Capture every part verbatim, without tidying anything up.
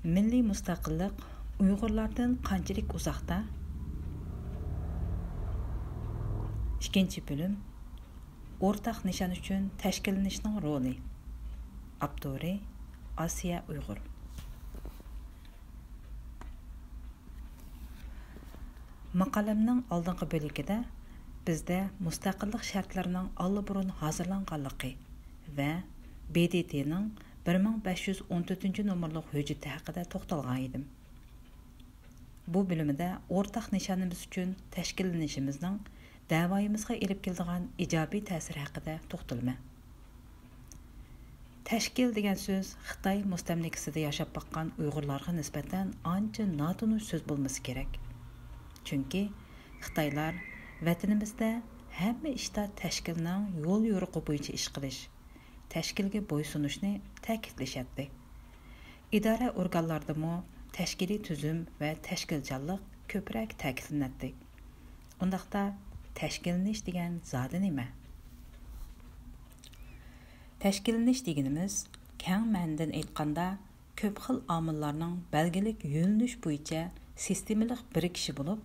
مىللىي مۇستەقىللىق ئۇيغۇرلاردىن قانچىلىك ئۇزاقتا؟ ئىككىنچى بۆلۈم. ئورتاق نىشان ئۈچۈن تەشكىللىنىشنىڭ رولى. ئاپتورى: ئاسىيە ئۇيغۇر. ماقالەمنىڭ ئالدىنقى بۆلىكىدە بىزدە مۇستەقىللىق شەرتلىرىنىڭ ئاللىبۇرۇن ھازىرلانغانلىقى ۋە ب د ت نىڭ بىر مىڭ بەش يۈز ئون تۆتىنچى نومۇرلۇق ھۆججىتى ھەققىدە توختالغان ئىدىم. بۇ بۆلۈمدە ئورتاق نىشانىمىز ئۈچۈن تەشكىللىنىشىمىزنىڭ دەۋايىمىزغا ئېلىپ كېلىدىغان ئىجابىي تەسىرى ھەققىدە توختىلىمەن. تەشكىل دېگەن سۆز خىتاي مۇستەملىكىسىدە ياشاپ باققان ئۇيغۇرلارغا نىسبەتەن ئانچە ناتونۇش سۆز بولمىسا كېرەك. چۈنكى خىتايلار ۋەتىنىمىزدە ھەممە ئىشتا تەشكىلنىڭ يول يورۇقى بويىچە ئىش قىلىش، تەشكىلگە بويسۇنۇشنى تەكىتلىشەتتى. ئىدارە ئورگانلاردىمۇ تەشكىلىي تۈزۈم ۋە تەشكىلچانلىق كۆپرەك تەكىتلىنەتتى. ئۇنداقتا تەشكىللىنىش دېگەن زادى نېمە؟ تەشكىللىنىش دېگىنىمىز، كەڭ مەنىدىن ئېيتقاندا، كۆپ خىل ئامىللارنىڭ بەلگىلىك يۆنىلىش بويىچە سىستېمىلىق بىرىكىشى بولۇپ،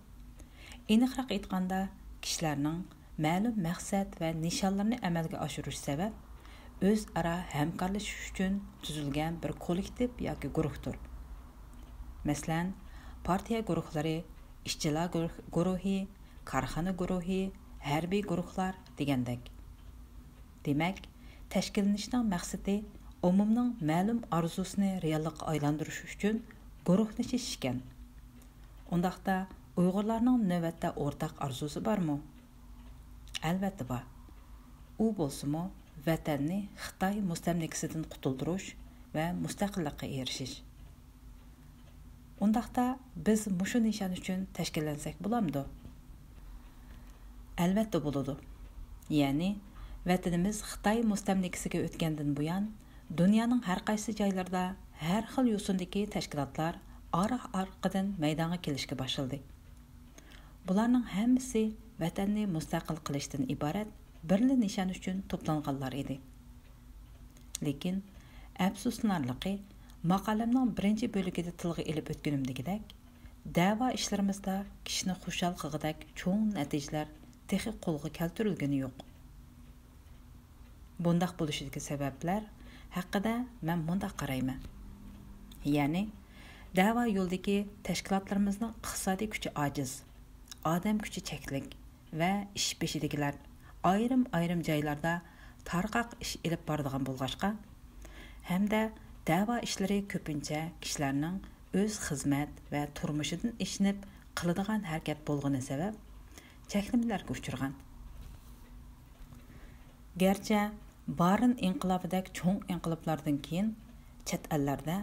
ئېنىقراق ئېيتقاندا، كىشىلەرنىڭ مەلۇم مەقسەت ۋە نىشانلىرىنى ئەمەلگە ئاشۇرۇش سەۋەب، ئۆزئارا ھەمكارلىشىش ئۈچۈن تۈزۈلگەن بىر كوللېكتىپ ياكى گۇرۇھتۇر. مەسىلەن، پارتىيە گۇرۇھلىرى، ئىشچىلار گۇرۇھ-، گۇرۇھى، كارخانا گۇرۇھى، ھەربىي گۇرۇھلار دېگەندەك. دېمەك، تەشكىللىنىشنىڭ مەقسىتى ئومۇمنىڭ مەلۇم ئارزۇسىنى رېئاللىققا ئايلاندۇرۇش ئۈچۈن گۇرۇھلىشىش ئىكەن. ئۇنداقتا، ئۇيغۇرلارنىڭ نۆۋەتتە ئورتاق ئارزۇسى بارمۇ؟ ئەلۋەتتە بار. ئۇ بولسىمۇ ۋەتەننى خىتاي مۇستەملىكىسىدىن قۇتۇلدۇرۇش ۋە مۇستەقىللىققا ئېرىشىش. ئۇنداقتا بىز مۇشۇ نىشان ئۈچۈن تەشكىللەنسەك بولامدۇ؟ ئەلۋەتتە بولىدۇ. يەنى، ۋەتىنىمىز خىتاي مۇستەملىكىسىگە ئۆتكەندىن بۇيان، دۇنيانىڭ ھەر قايسى جايلىرىدا ھەر خىل يوسۇندىكى تەشكىلاتلار ئارا-ئارقىدىن مەيدانغا كېلىشكە باشلىدى. بۇلارنىڭ ھەممىسى ۋەتەننى مۇستەقىل قىلىشتىن ئىبارەت بىرلا نىشان ئۈچۈن توپلانغانلار ئىدى. لېكىن، ئەپسۇسلىنارلىقى، ماقالەمنىڭ بىرىنچى بۆلىكىدە تىلغا ئېلىپ ئۆتكىنىمدىكىدەك، دەۋا ئىشلىرىمىزدا كىشىنى خۇشال قىلغۇدەك چوڭ نەتىجىلەر تېخى قولغا كەلتۈرۈلگىنى يوق. بۇنداق بولۇشىدىكى سەۋەبلەر ھەققىدە مەن مۇنداق قارايمەن. يەنى، دەۋا يولىدىكى تەشكىلاتلىرىمىزنىڭ ئىقتىسادىي كۈچى ئاجىز، ئادەم كۈچى چەكلىك ۋە ئىش بېشىدىكىلەر ئايرىم-ئايرىم جايلاردا تارقاق ئىش ئېلىپ بارىدىغان بولغاچقا، ھەمدە دەۋا ئىشلىرى كۆپىنچە كىشىلەرنىڭ ئۆز خىزمەت ۋە تۇرمۇشىدىن ئېشىنىپ قىلىدىغان ھەرىكەت بولغىنى سەۋەب، چەكلىمىلەرگە ئۇچرىغان. گەرچە بارىن ئىنقىلابىدەك چوڭ ئىنقىلابلاردىن كېيىن چەت ئەللەردە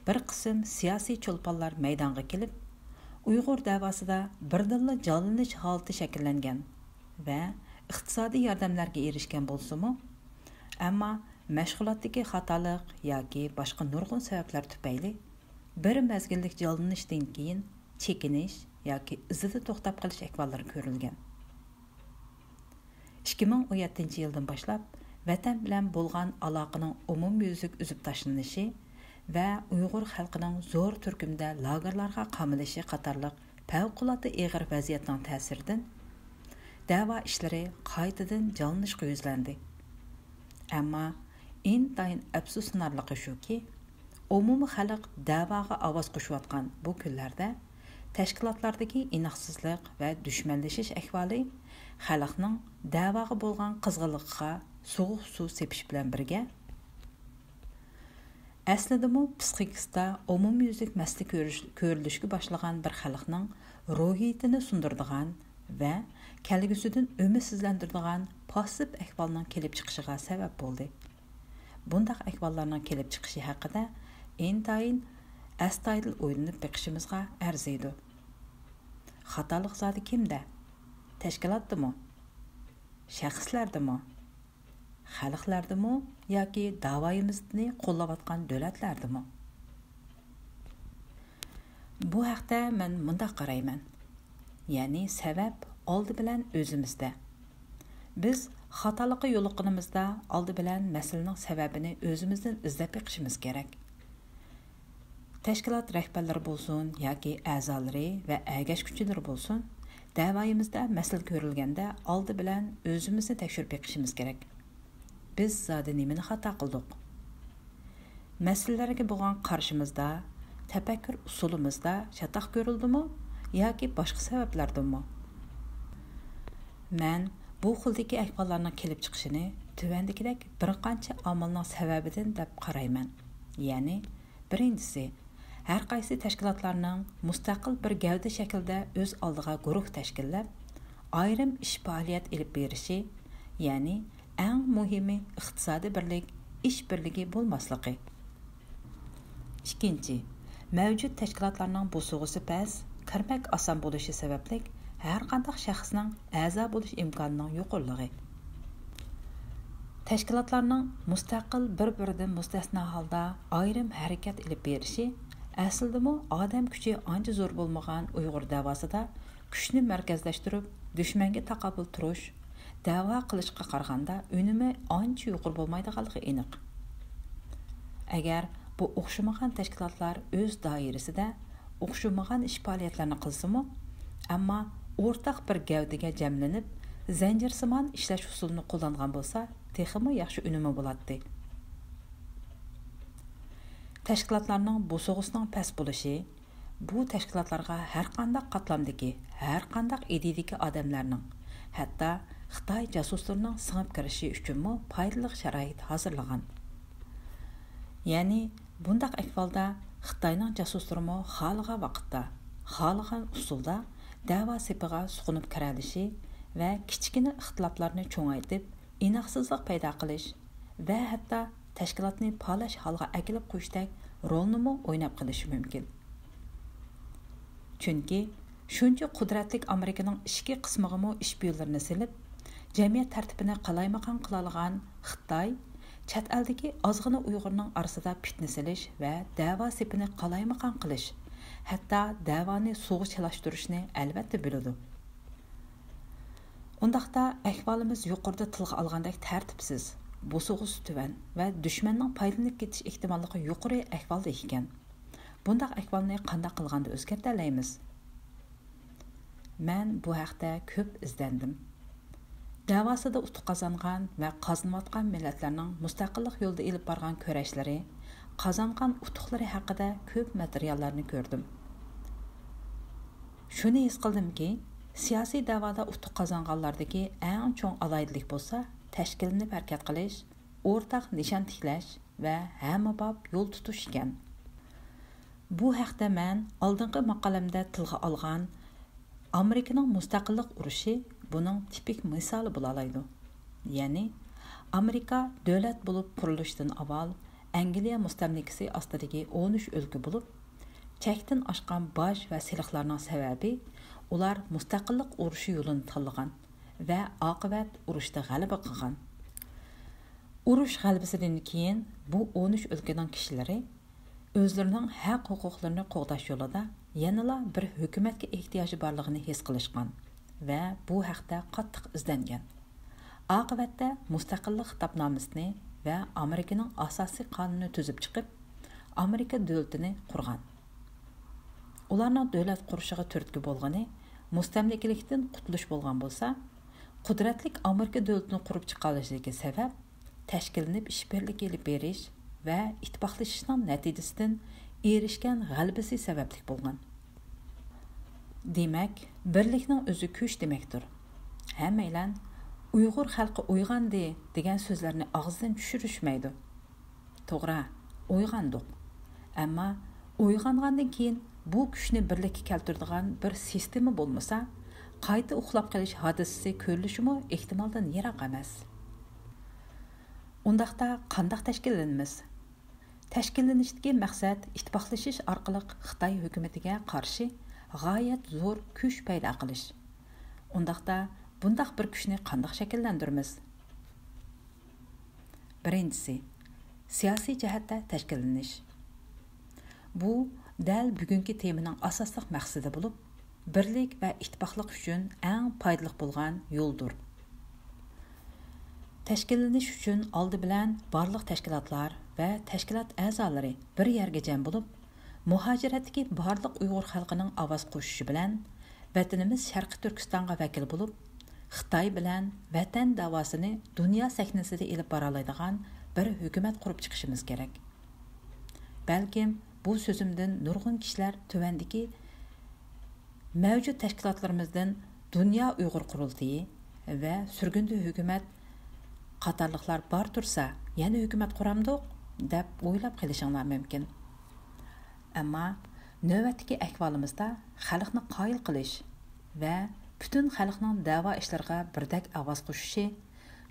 بىر قىسىم سىياسىي چولپانلار مەيدانغا كېلىپ، ئۇيغۇر دەۋاسىدا بىردىنلا جانلىنىش ھالىتى شەكىللەنگەن ۋە ئىقتىسادىي ياردەملەرگە ئېرىشكەن بولسىمۇ، ئەمما مەشغۇلاتتىكى خاتالىق ياكى باشقا نۇرغۇن سەۋەبلەر تۈپەيلى بىر مەزگىللىك جانلىنىشتىن كېيىن چېكىنىش ياكى ئىزىدا توختاپ قېلىش ئەھۋاللىرى كۆرۈلگەن. ئىككى مىڭ ئون يەتتىنچى يىلدىن باشلاپ ۋەتەن بىلەن بولغان ئالاقىنىڭ ئومۇميۈزلۈك ئۈزۈپ تاشلىنىشى ۋە ئۇيغۇر خەلقىنىڭ زور تۈركۈمدە لاگېرلارغا قامىلىشى قاتارلىق پەۋقۇلئاددە ئېغىر ۋەزىيەتنىڭ تەسىرىدىن دەۋا ئىشلىرى قايتىدىن جانلىنىشقا يۈزلەندى. ئەمما ئىنتايىن ئەپسۇسلىنارلىقى شۇكى، ئومۇمىي خەلق دەۋاغا ئاۋاز قوشۇۋاتقان بۇ كۈنلەردە تەشكىلاتلاردىكى ئىناقسىزلىق ۋە دۈشمەنلىشىش ئەھۋالى خەلقنىڭ دەۋاغا بولغان قىزغىنلىقىغا سوغۇق سۇ سېپىش بىلەن بىرگە، ئەسلىدىمۇ پىسخىكىسىدا ئومۇميۈزلۈك مەستە كۆرۈش-، كۆرۈلۈشكە باشلىغان بىر خەلقنىڭ روھىيىتىنى سۇندۇرىدىغان ۋە كەلگۈسىدىن ئۈمىدسىزلەندۈرىدىغان پاسسىپ ئەھۋالنىڭ كېلىپ چىقىشىغا سەۋەب بولدى. بۇنداق ئەھۋاللارنىڭ كېلىپ چىقىشى ھەققىدە ئىنتايىن ئەستايىدىل ئويلىنىپ بېقىشىمىزغا ئەرزىيدۇ. خاتالىق زادى كىمدە؟ تەشكىلاتتىمۇ؟ شەخسلەردىمۇ؟ خەلقلەردىمۇ ياكى داۋايىمىزنى قوللاۋاتقان دۆلەتلەردىمۇ؟ بۇ ھەقتە مەن مۇنداق قارايمەن. يەنى سەۋەب ئالدى بىلەن ئۆزىمىزدە. بىز خاتالىققا يولۇققىنىمىزدا ئالدى بىلەن مەسىلىنىڭ سەۋەبىنى ئۆزىمىزدىن ئىزدەپ بېقىشىمىز كېرەك. تەشكىلات رەھبەرلىرى بولسۇن ياكى ئەزالىرى ۋە ئەگەشكۈچىلىرى بولسۇن، دەۋايىمىزدا مەسىلە كۆرۈلگەندە ئالدى بىلەن ئۆزىمىزنى تەكشۈرۈپ بېقىشىمىز كېرەك. بىز زادى نېمىنى خاتا قىلدۇق؟ مەسىلىلەرگە بولغان قارىشىمىزدا، تەپەككۇر ئۇسۇلىمىزدا چاتاق كۆرۈلدىمۇ ياكى باشقا سەۋەبلەردىنمۇ؟ مەن بۇ خىلدىكى ئەھۋاللارنىڭ كېلىپ چىقىشىنى تۆۋەندىكىدەك بىر قانچە ئامىلنىڭ سەۋەبىدىن دەپ قارايمەن. يەنى، بىرىنچىسى، ھەر قايسى تەشكىلاتلارنىڭ مۇستەقىل بىر گەۋدە شەكلىدە ئۆز ئالدىغا گۇرۇھ تەشكىللەپ، ئايرىم ئىش پائالىيەت ئېلىپ بېرىشى، يەنى ئەڭ مۇھىمى ئىقتىسادىي بىرلىك، ئىش بىرلىكى بولماسلىقى. ئىككىنچى، مەۋجۇت تەشكىلاتلارنىڭ بوسۇغىسى پەس، كىرمەك ئاسان بولۇشى سەۋەبلىك، ھەرقانداق شەخسنىڭ ئەزا بولۇش ئىمكانىنىڭ يۇقىرىلىقى. تەشكىلاتلارنىڭ مۇستەقىل، بىر-بىرىدىن مۇستەسنا ھالدا ئايرىم ھەرىكەت ئېلىپ بېرىشى ئەسلىدىمۇ ئادەم كۈچى ئانچە زور بولمىغان ئۇيغۇر دەۋاسىدا كۈچنى مەركەزلەشتۈرۈپ، دۈشمەنگە تاقابىل تۇرۇش، دەۋا قىلىشقا قارىغاندا ئۈنۈمى ئانچە يۇقىرى بولمايدىغانلىقى ئېنىق. ئەگەر بۇ ئوخشىمىغان تەشكىلاتلار ئۆز دائىرىسىدە ئوخشىمىغان ئىش پائالىيەتلەرنى قىلسىمۇ، ئەمما ئورتاق بىر گەۋدىگە جەملىنىپ، زەنجىرسىمان ئىشلەش ئۇسۇلىنى قوللانغان بولسا، تېخىمۇ ياخشى ئۈنۈمى بولاتتى. تەشكىلاتلارنىڭ بوسۇغىسىنىڭ پەس بولۇشى، بۇ تەشكىلاتلارغا ھەرقانداق قاتلامدىكى، ھەرقانداق ئىدىيىدىكى ئادەملەرنىڭ، ھەتتا خىتاي جاسۇسلىرىنىڭ سىڭىپ كىرىشى ئۈچۈنمۇ پايدىلىق شارائىت ھازىرلىغان. يەنى، بۇنداق ئەھۋالدا خىتاينىڭ جاسۇسلىرىمۇ خالىغان ۋاقىتتا، خالىغان ئۇسۇلدا دەۋا سېپىغا سۇقۇنۇپ كىرەلىشى ۋە كىچىككىنە ئىختىلاپلارنى چوڭايتىپ، ئىناقسىزلىق پەيدا قىلىش ۋە ھەتتا تەشكىلاتنى پالاش ھالغا ئەكېلىپ قويۇشتەك رولنىمۇ ئويناپ قېلىشى مۇمكىن. چۈنكى شۇنچە قۇدرەتلىك ئامېرىكىنىڭ ئىچكى قىسمىغىمۇ ئىشپىيونلىرىنى سېلىپ، جەمئىيەت تەرتىپىنى قالايمىقان قىلالىغان خىتاي چەت ئەلدىكى ئازغىنە ئۇيغۇرنىڭ ئارىسىدا پىتنە سېلىش ۋە دەۋا سېپىنى قالايمىقان قىلىش، ھەتتا دەۋانى سۇغا چىلاشتۇرۇشنى ئەلۋەتتە بىلىدۇ. ئۇنداقتا ئەھۋالىمىز يۇقىرىدا تىلغا ئالغاندەك تەرتىپسىز، بوسۇغىسى تۆۋەن ۋە دۈشمەننىڭ پايدىلىنىپ كېتىش ئېھتىماللىقى يۇقىرى ئەھۋالدا ئىكەن. بۇنداق ئەھۋالنى قانداق قىلغاندا ئۆزگەرتەلەيمىز؟ مەن بۇ ھەقتە كۆپ ئىزدەندىم. دەۋاسىدا ئۇتۇق قازانغان ۋە قازىنىۋاتقان مىللەتلەرنىڭ مۇستەقىللىق يولىدا ئېلىپ بارغان كۈرەشلىرى، قازانغان ئۇتۇقلىرى ھەققىدە كۆپ ماتېرىياللارنى كۆردۈم. شۇنى ھېس قىلدىمكى، سىياسىي دەۋادا ئۇتۇق قازانغانلاردىكى ئەڭ چوڭ ئالاھىدىلىك بولسا تەشكىللىنىپ ھەرىكەت قىلىش، ئورتاق نىشان تىكلەش ۋە ھەممىباب يول تۇتۇش ئىكەن. بۇ ھەقتە مەن ئالدىنقى ماقالەمدە تىلغا ئالغان ئامېرىكىنىڭ مۇستەقىللىق ئۇرۇشى بۇنىڭ تىپىك مىسالى بولالايدۇ. يەنى، ئامېرىكا دۆلەت بولۇپ قۇرۇلۇشتىن ئاۋۋال ئەنگلىيە مۇستەملىكىسى ئاستىدىكى ئون ئۈچ ئۆلكە بولۇپ، چەكتىن ئاشقان باج ۋە سېلىقلارنىڭ سەۋەبى ئۇلار مۇستەقىللىق ئۇرۇشى يولىنى تاللىغان ۋە ئاقىۋەت ئۇرۇشتا غەلىبە قىلغان. ئۇرۇش غەلىبىسىدىن كېيىن بۇ ئون ئۈچ ئۆلكىنىڭ كىشىلىرى ئۆزلىرىنىڭ ھەق-ھوقۇقلىرىنى قوغداش يولىدا يەنىلا بىر ھۆكۈمەتكە ئېھتىياجى بارلىقىنى ھېس قىلىشقان ۋە بۇ ھەقتە قاتتىق ئىزدەنگەن. ئاقىۋەتتە مۇستەقىللىق خىتابنامىسىنى ۋە ئامېرىكىنىڭ ئاساسىي قانۇنىنى تۈزۈپ چىقىپ، ئامېرىكا دۆلىتىنى قۇرغان. ئۇلارنىڭ دۆلەت قۇرۇشىغا تۈرتكە بولغىنى مۇستەملىكىلىكتىن قۇتۇلۇش بولغان بولسا، قۇدرەتلىك ئامېرىكا دۆلىتىنى قۇرۇپ چىقالىشىدىكى سەۋەب تەشكىللىنىپ ئىشبىرلىكى ئېلىپ بېرىش ۋە ئىتتىپاقلىشىشنىڭ نەتىجىسىدىن ئېرىشكەن غەلىبىسى سەۋەبلىك بولغان. دېمەك، بىرلىكنىڭ ئۆزى كۈچ دېمەكتۇر. ھەممەيلەن «ئۇيغۇر خەلقى ئويغاندى» دېگەن سۆزلەرنى ئاغزىدىن چۈشۈرۈشمەيدۇ. توغرا، ئويغاندۇق. ئەمما ئويغانغاندىن كېيىن بۇ كۈچنى بىرلىككە كەلتۈرىدىغان بىر سىستېما بولمىسا، قايتا ئۇخلاپ قېلىش ھادىسىسى كۆرۈلۈشىمۇ ئېھتىمالدىن يىراق ئەمەس. ئۇنداقتا قانداق تەشكىللىنىمىز؟ تەشكىللىنىشتىكى مەقسەت ئىتتىپاقلىشىش ئارقىلىق خىتاي ھۆكۈمىتىگە قارشى غايەت زور كۈچ پەيدا قىلىش. ئۇنداقتا بۇنداق بىر كۈچنى قانداق شەكىللەندۈرىمىز؟ بىرىنچىسى، سىياسىي جەھەتتە تەشكىللىنىش. بۇ دەل بۈگۈنكى تېمىنىڭ ئاساسلىق مەقسىتى بولۇپ، بىرلىك ۋە ئىتتىپاقلىق ئۈچۈن ئەڭ پايدىلىق بولغان يولدۇر. تەشكىللىنىش ئۈچۈن ئالدى بىلەن بارلىق تەشكىلاتلار ۋە تەشكىلات ئەزالىرى بىر يەرگە جەم بولۇپ، مۇھاجىرەتتىكى بارلىق ئۇيغۇر خەلقىنىڭ ئاۋاز قوشۇشى بىلەن، ۋەتىنىمىز شەرقىي تۈركىستانغا ۋەكىل بولۇپ، خىتاي بىلەن ۋەتەن داۋاسىنى دۇنيا سەھنىسىدە ئېلىپ بارالايدىغان بىر ھۆكۈمەت قۇرۇپ چىقىشىمىز كېرەك. بەلكىم بۇ سۆزۈمدىن نۇرغۇن كىشىلەر تۆۋەندىكى مەۋجۇت تەشكىلاتلىرىمىزدىن دۇنيا ئۇيغۇر قۇرۇلتىيى ۋە سۈرگۈندە ھۆكۈمەت قاتارلىقلار بار تۇرسا، يەنە ھۆكۈمەت قۇرامدۇق دەپ ئويلاپ قېلىشىڭلار مۇمكىن. ئەمما نۆۋەتتىكى ئەھۋالىمىزدا خەلقنى قايىل قىلىش ۋە پۈتۈن خەلقنىڭ دەۋا ئىشلىرىغا بىردەك ئاۋاز قوشۇشى،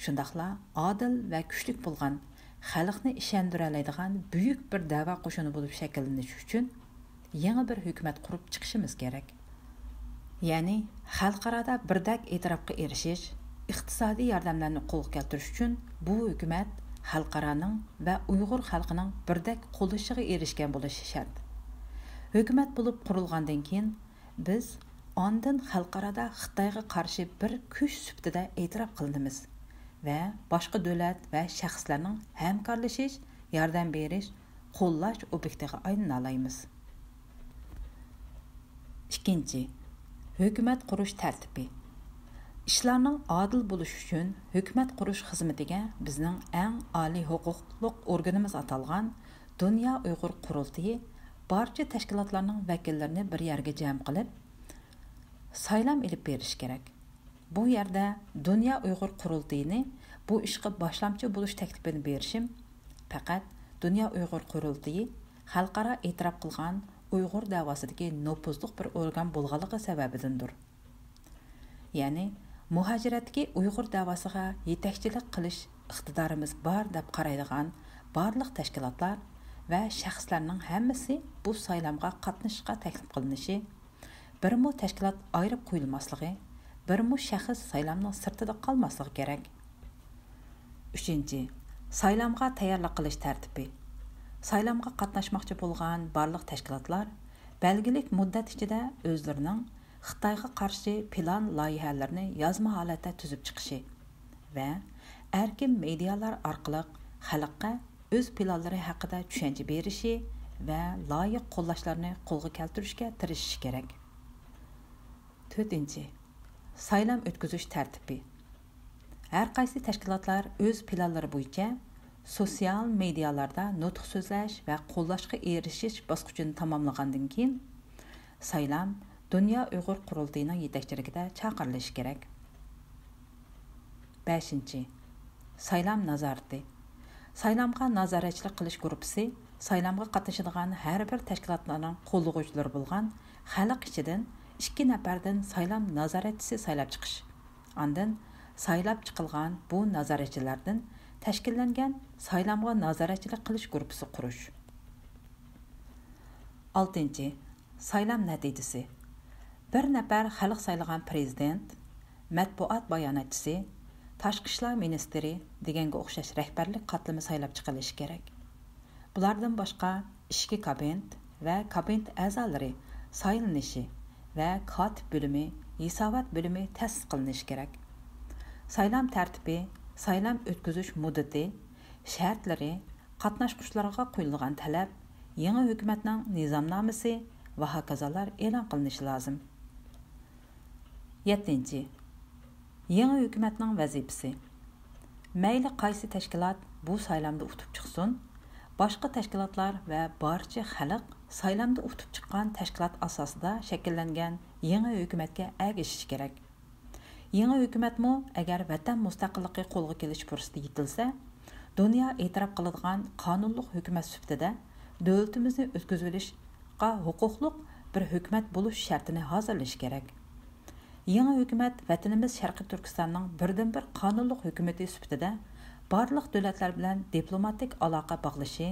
شۇنداقلا ئادىل ۋە كۈچلۈك بولغان، خەلقنى ئىشەندۈرەلەيدىغان بۈيۈك بىر دەۋا قوشۇنى بولۇپ شەكىللىنىش ئۈچۈن يېڭى بىر ھۆكۈمەت قۇرۇپ چىقىشىمىز كېرەك. يەنى خەلقئارادا بىردەك ئېتىراپقا ئېرىشىش، ئىقتىسادىي ياردەملەرنى قولغا كەلتۈرۈش ئۈچۈن بۇ ھۆكۈمەت خەلقئارانىڭ ۋە ئۇيغۇر خەلقىنىڭ بىردەك قوللىشىغا ئېرىشكەن بولۇشى شەرت. ھۆكۈمەت بولۇپ قۇرۇلغاندىن كېيىن، بىز ئاندىن خەلقئارادا خىتايغا قارشى بىر كۈچ سۈپىتىدە ئېتىراپ قىلىنىمىز ۋە باشقا دۆلەت ۋە شەخسلەرنىڭ ھەمكارلىشىش، ياردەم بېرىش، قوللاش ئوبيېكتىغا ئايلىنالايمىز. ئىككىنچى، ھۆكۈمەت قۇرۇش تەرتىپى. ئىشلارنىڭ ئادىل بولۇشى ئۈچۈن ھۆكۈمەت قۇرۇش خىزمىتىگە بىزنىڭ ئەڭ ئالىي ھوقۇقلۇق ئورگىنىمىز ئاتالغان دۇنيا ئۇيغۇر قۇرۇلتىيى بارچە تەشكىلاتلارنىڭ ۋەكىللىرىنى بىر يەرگە جەم قىلىپ، سايلام ئېلىپ بېرىشى كېرەك. بۇ يەردە دۇنيا ئۇيغۇر قۇرۇلتىيىنى بۇ ئىشقا باشلامچى بولۇش تەكلىپىنى بېرىشىم پەقەت دۇنيا ئۇيغۇر قۇرۇلتىيى خەلقئارا ئېتىراپ قىلغان ئۇيغۇر دەۋاسىدىكى نوپۇزلۇق بىر ئورگان بولغانلىقى سەۋەبىدىندۇر. يەنى مۇھاجىرەتتىكى ئۇيغۇر دەۋاسىغا يېتەكچىلىك قىلىش ئىقتىدارىمىز بار دەپ قارايدىغان بارلىق تەشكىلاتلار ۋە شەخسلەرنىڭ ھەممىسى بۇ سايلامغا قاتنىشىشقا تەكلىپ قىلىنىشى، بىرمۇ تەشكىلات ئايرىپ قويۇلماسلىقى، بىرمۇ شەخس سايلامنىڭ سىرتىدا قالماسلىقى كېرەك. ئۈچىنچى، سايلامغا تەييارلىق قىلىش تەرتىپى. سايلامغا قاتناشماقچى بولغان بارلىق تەشكىلاتلار بەلگىلىك مۇددەت ئىچىدە ئۆزلىرىنىڭ خىتايغا قارشى پىلان لايىھەلىرىنى يازما ھالەتتە تۈزۈپ چىقىشى ۋە ئەركىن مېدىيالار ئارقىلىق خەلققە ئۆز پىلانلىرى ھەققىدە چۈشەنچە بېرىشى ۋە لايىق قوللاشلارنى قولغا كەلتۈرۈشكە تىرىشىشى كېرەك. تۆتىنچى، سايلام ئۆتكۈزۈش تەرتىپى. ھەر قايسى تەشكىلاتلار ئۆز پىلانلىرى بويىچە سوتسىيال مېدىيالاردا نۇتۇق سۆزلەش ۋە قوللاشقا ئېرىشىش باسقۇچىنى تاماملىغاندىن كېيىن، سايلام دۇنيا ئۇيغۇر قۇرۇلتىيىنىڭ يېتەكچىلىكىدە چاقىرىلىشى كېرەك. بەشىنچى، سايلام نازارىتى. سايلامغا نازارەتچىلىك قىلىش گۇرۇپپىسى سايلامغا قاتنىشىدىغان ھەر بىر تەشكىلاتلارنىڭ قوللىغۇچىلىرى بولغان خەلق ئىچىدىن ئىككى نەپەردىن سايلام نازارەتچىسى سايلاپ چىقىش، ئاندىن سايلاپ چىقىلغان بۇ نازارەتچىلەردىن تەشكىللەنگەن سايلامغا نازارەتچىلىك قىلىش گۇرۇپپىسى قۇرۇش. ئالتىنچى، سايلام نەتىجىسى. بىر نەپەر خەلق سايلىغان پىرېزىدېنت، مەتبۇئات باياناتچىسى، تاشقى ئىشلار مىنىستىرى دېگەنگە ئوخشاش رەھبەرلىك قاتلىمى سايلاپ چىقىلىشى كېرەك. بۇلاردىن باشقا ئىچكى كابىنېت ۋە كابىنېت ئەزالىرى سايلىنىشى ۋە كاتىپ بۆلۈمى، ھېسابات بۆلۈمى تەسىس قىلىنىشى كېرەك. سايلام تەرتىپى، سايلام ئۆتكۈزۈش مۇددىتى، شەرتلىرى، قاتناشقۇچىلارغا قويۇلىدىغان تەلەپ، يېڭى ھۆكۈمەتنىڭ نىزامنامىسى ۋە ھاكازالار ئېلان قىلىنىشى لازىم. يەتتىنچى، يېڭى ھۆكۈمەتنىڭ ۋەزىپىسى. مەيلى قايسى تەشكىلات بۇ سايلامدا ئۇتۇپ چىقسۇن، باشقا تەشكىلاتلار ۋە بارچە خەلق سايلامدا ئۇتۇپ چىققان تەشكىلات ئاساسىدا شەكىللەنگەن يېڭى ھۆكۈمەتكە ئەگىشىشى كېرەك. يېڭى ھۆكۈمەتمۇ ئەگەر ۋەتەن مۇستەقىللىقى قولغا كېلىش پۇرسىتى يېتىلسە، دۇنيا ئېتىراپ قىلىدىغان قانۇنلۇق ھۆكۈمەت سۈپىتىدە دۆلىتىمىزنى ئۆتكۈزۈۋېلىشقا ھوقۇقلۇق بىر ھۆكۈمەت بولۇش شەرتىنى ھازىرلىشى كېرەك. يېڭى ھۆكۈمەت ۋەتىنىمىز شەرقىي تۈركىستاننىڭ بىردىنبىر قانۇنلۇق ھۆكۈمىتى سۈپىتىدە بارلىق دۆلەتلەر بىلەن دىپلوماتىك ئالاقە باغلىشى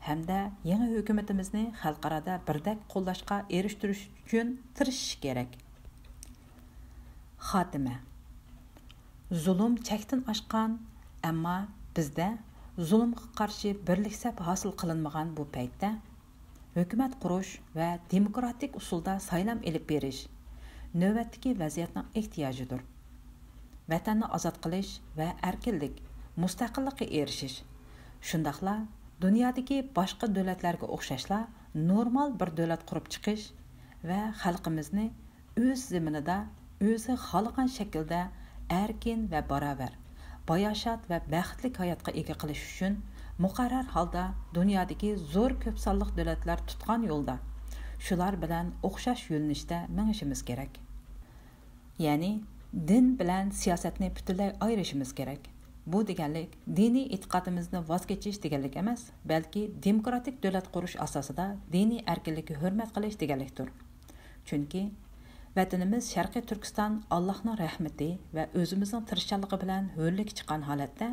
ھەمدە يېڭى ھۆكۈمىتىمىزنى خەلقئارادا بىردەك قوللاشقا ئېرىشتۈرۈش ئۈچۈن تىرىشىشى كېرەك. خاتىمە. زۇلۇم چەكتىن ئاشقان، ئەمما بىزدە زۇلۇمغا قارشى بىرلىك سەپ ھاسىل قىلىنمىغان بۇ پەيتتە، ھۆكۈمەت قۇرۇش ۋە دېموكراتىك ئۇسۇلدا سايلام ئېلىپ بېرىش نۆۋەتتىكى ۋەزىيەتنىڭ ئېھتىياجىدۇر. ۋەتەننى ئازاد قىلىش ۋە ئەركىنلىك، مۇستەقىللىققا ئېرىشىش، شۇنداقلا دۇنيادىكى باشقا دۆلەتلەرگە ئوخشاشلا نورمال بىر دۆلەت قۇرۇپ چىقىش ۋە خەلقىمىزنى ئۆز زېمىنىدا، ئۆزى خالىغان شەكىلدە ئەركىن ۋە باراۋەر، باياشات ۋە بەختلىك ھاياتقا ئىگە قىلىش ئۈچۈن مۇقەررەر ھالدا دۇنيادىكى زور كۆپ سانلىق دۆلەتلەر تۇتقان يولدا، شۇلار بىلەن ئوخشاش يۆنىلىشتە مېڭىشىمىز كېرەك. يەنى دىن بىلەن سىياسەتنى پۈتۈنلەي ئايرىشىمىز كېرەك. بۇ دېگەنلىك دىنىي ئېتىقادىمىزدىن ۋاز كېچىش دېگەنلىك ئەمەس، بەلكى دېموكراتىك دۆلەت قۇرۇش ئاساسىدا دىنىي ئەركىنلىككە ھۆرمەت قىلىش دېگەنلىكتۇر. چۈنكى ۋەتىنىمىز شەرقىي تۈركىستان ئاللاھنىڭ رەھمىتى ۋە ئۆزىمىزنىڭ تىرىشچانلىقى بىلەن ھۆرلۈككە چىققان ھالەتتە،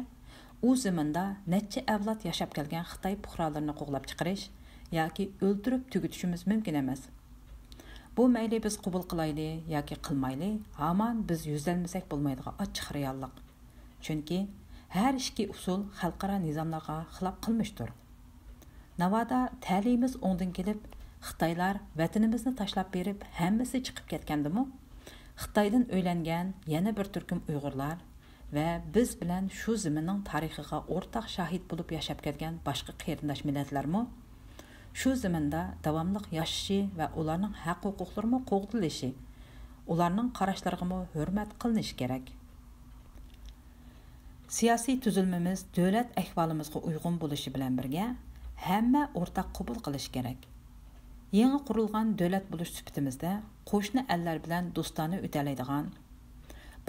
ئۇ زېمىندا نەچچە ئەۋلاد ياشاپ كەلگەن خىتاي پۇقرالىرىنى قوغلاپ چىقىرىش ياكى ئۆلتۈرۈپ تۈگىتىشىمىز مۇمكىن ئەمەس. بۇ مەيلى بىز قوبۇل قىلايلى ياكى قىلمايلى، ھامان بىز يۈزلەنمىسەك بولمايدىغان ئاچچىق رېئاللىق. چۈنكى ھەر ئىككى ئۇسۇل خەلقئارا نىزاملارغا خىلاپ قىلمىشتۇر. ناۋادا تەلىيىمىز ئوڭدىن كېلىپ، خىتايلار ۋەتىنىمىزنى تاشلاپ بېرىپ، ھەممىسى چىقىپ كەتكەندىمۇ، خىتايدىن ئۆيلەنگەن يەنە بىر تۈركۈم ئۇيغۇرلار ۋە بىز بىلەن شۇ زېمىننىڭ تارىخىغا ئورتاق شاھىت بولۇپ ياشاپ كەلگەن باشقا قېرىنداش مىللەتلەرمۇ شۇ زېمىندا داۋاملىق ياشىشى ۋە ئۇلارنىڭ ھەق-ھوقۇقلىرىمۇ قوغدىلىشى، ئۇلارنىڭ قاراشلىرىغىمۇ ھۆرمەت قىلىنىشى كېرەك. سىياسىي تۈزۈلمىمىز دۆلەت ئەھۋالىمىزغا ئۇيغۇن بولۇشى بىلەن بىرگە، ھەممە ئورتاق قوبۇل قىلىشى كېرەك. يېڭى قۇرۇلغان دۆلەت بولۇش سۈپىتىمىزدە قوشنا ئەللەر بىلەن دوستانە ئۆتەلەيدىغان،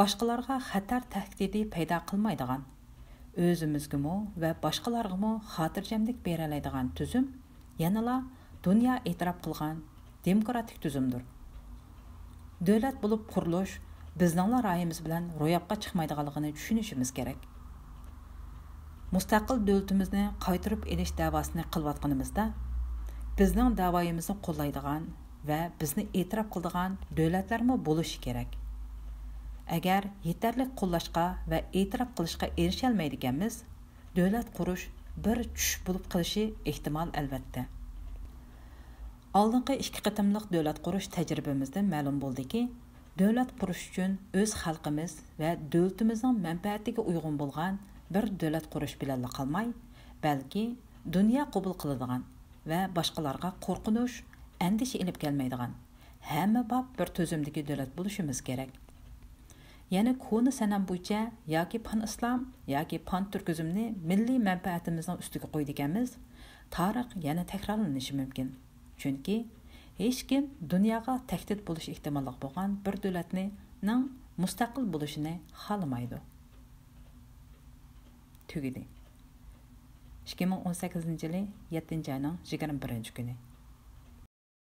باشقىلارغا خەتەر تەھدىتى پەيدا قىلمايدىغان، ئۆزىمىزگىمۇ ۋە باشقىلارغىمۇ خاتىرجەملىك بېرەلەيدىغان تۈزۈم يەنىلا دۇنيا ئېتىراپ قىلغان دېموكراتىك تۈزۈمدۇر. دۆلەت بولۇپ قۇرۇلۇش بىزنىڭلا رايىمىز بىلەن روياپقا چىقمايدىغانلىقىنى چۈشىنىشىمىز كېرەك. مۇستەقىل دۆلىتىمىزنى قايتۇرۇپ ئېلىش دەۋاسىنى قىلىۋاتقىنىمىزدا، بىزنىڭ دەۋايىمىزنى قوللايدىغان ۋە بىزنى ئېتىراپ قىلىدىغان دۆلەتلەرمۇ بولۇشى كېرەك. ئەگەر يېتەرلىك قوللاشقا ۋە ئېتىراپ قىلىشقا ئېرىشەلمەيدىكەنمىز، دۆلەت قۇرۇش بىر چۈش بولۇپ قېلىشى ئېھتىمال، ئەلۋەتتە. ئالدىنقى ئىككى قېتىملىق دۆلەت قۇرۇش تەجرىبىمىزدىن مەلۇم بولدىكى، دۆلەت قۇرۇش ئۈچۈن ئۆز خەلقىمىز ۋە دۆلىتىمىزنىڭ مەنپەئەتىگە ئۇيغۇن بولغان بىر دۆلەت قۇرۇش بىلەنلا قالماي، بەلكى دۇنيا قوبۇل قىلىدىغان ۋە باشقىلارغا قورقۇنچ، ئەندىشە ئېلىپ كەلمەيدىغان، ھەممە باب بىر تۈزۈمدىكى دۆلەت بولۇشىمىز كېرەك. يەنە كونا سەنەم بويىچە ياكى پان ئىسلام ياكى پان تۈركىزمنى مىللىي مەنپەئەتىمىزنىڭ ئۈستىگە قويىدىكەنمىز، تارىخ يەنە تەكرارلىنىشى مۇمكىن. چۈنكى ھېچكىم دۇنياغا تەھدىت بولۇش ئېھتىماللىقى بولغان بىر دۆلەتنىڭ مۇستەقىل بولۇشىنى خالىمايدۇ. تۈگىدى. ئىككى مىڭ ئون سەككىزىنچى يىلى يەتتىنچى ئاينىڭ يىگىرمە بىرىنچى كۈنى.